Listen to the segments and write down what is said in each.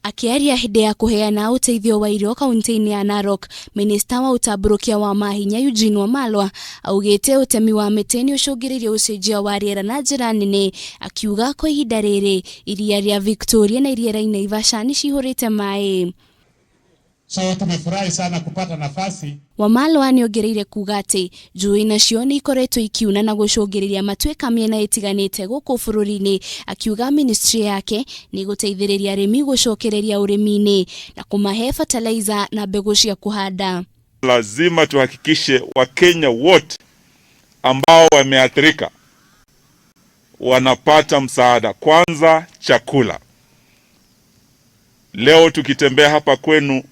Akĩaria hĩndĩ ya kũheana ũteithio wa irio kaunti-inĩ ya Narok, minista wa ũtambũrũkia wa mahinya Eugene Wamalwa augĩte ũtemi wa mĩtĩ nĩ ũcũngĩrĩirie ũcenjia wa rĩera na njĩra nene, akiuga kwa ihinda rĩrĩ iria rĩa Victoria na iria rĩa Naivasha nĩ cihũrĩte maĩ. So tumefurahi sana kupata nafasi. Wamalwa nĩongereire kuga atĩ njũĩ nacio nĩ ikoretwo ikiuna na gũcũngĩrĩria matuĩka mĩena ĩtiganĩte gũkũ bũrũri-inĩ, akiuga ministry yake nĩ ĩgũteithĩrĩria arĩmi gũcokereria ũrĩmi-inĩ na kũmahe fertilizer na mbegũ cia kũhanda. Lazima tuhakikishe Wakenya wote ambao wameathirika wanapata msaada, kwanza chakula. Leo tukitembea hapa kwenu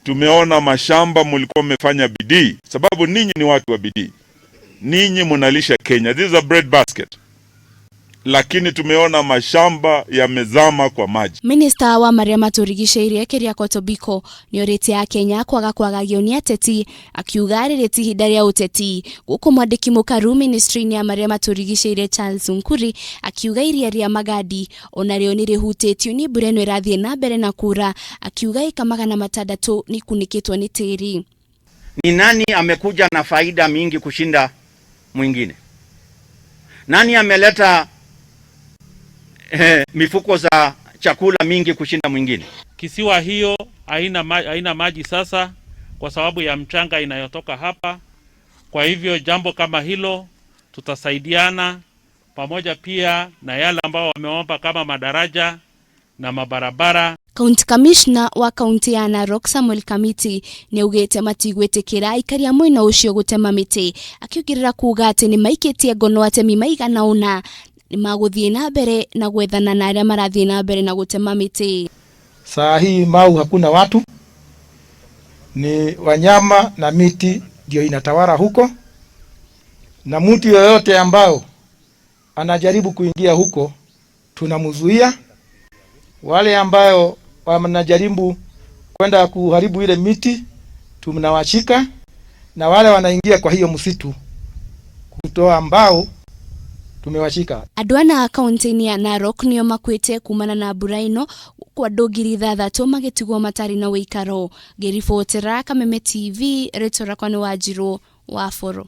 tumeona mashamba mlikuwa mmefanya bidii, sababu ninyi ni watu wa bidii, ninyi mnalisha Kenya, this is a bread basket, lakini tumeona mashamba yamezama kwa maji. Minista wa marĩa matũrigicĩirie Keriako Tobiko nĩorĩtie akenya kwaga kwagagio nĩ ateti, akiuga rĩrĩ ti ihinda rĩa ũteti, gũkũ mwandĩki mũkaru ministry-inĩ ya marĩa matũrigicĩirie Charles Nkuri akiuga iria rĩa Magadi onarĩo nĩ rĩhutĩtio nĩ mbura ĩno ĩrathiĩ na mbere na kura, akiuga ĩka 600 nĩ ikunĩkĩtwo nĩ tĩri. Ni nani amekuja na faida mingi kushinda mwingine? Nani ameleta mifuko za chakula mingi kushinda mwingine? Kisiwa hiyo haina maji sasa kwa sababu ya mchanga inayotoka hapa. Kwa hivyo jambo kama hilo tutasaidiana pamoja pia na yale ambao wameomba kama madaraja na mabarabara. County Commissioner wa kaunti ya Narok Samuel Kamiti nĩaugĩte matigwĩtĩkĩra aikari a mwena ũcio gũtema mĩtĩ, akĩongerera kuga atĩ nĩmaikĩtie ngono atemi maigana ũna nĩmagũthiĩ na mbere na gwethana na arĩa marathiĩ na mbere na gũtema mĩtĩ. Saa hii Mau hakuna watu, ni wanyama na miti ndio inatawala huko, na mtu yoyote ambao anajaribu kuingia huko tunamzuia. Wale ambao wanajaribu kwenda kuharibu ile miti tunawashika, na wale wanaingia kwa hiyo msitu kutoa mbao tumewashika. Andũ ana kaunti-inĩ ya Narok nĩo makuĩte kumana na mbura ĩno, gũkũ andũ 6,000 magĩtigwo matarĩ na ũikaro. Ngĩribotera Kameme TV, rĩtwa rĩakwa nĩ Wanjirũ wa Boro.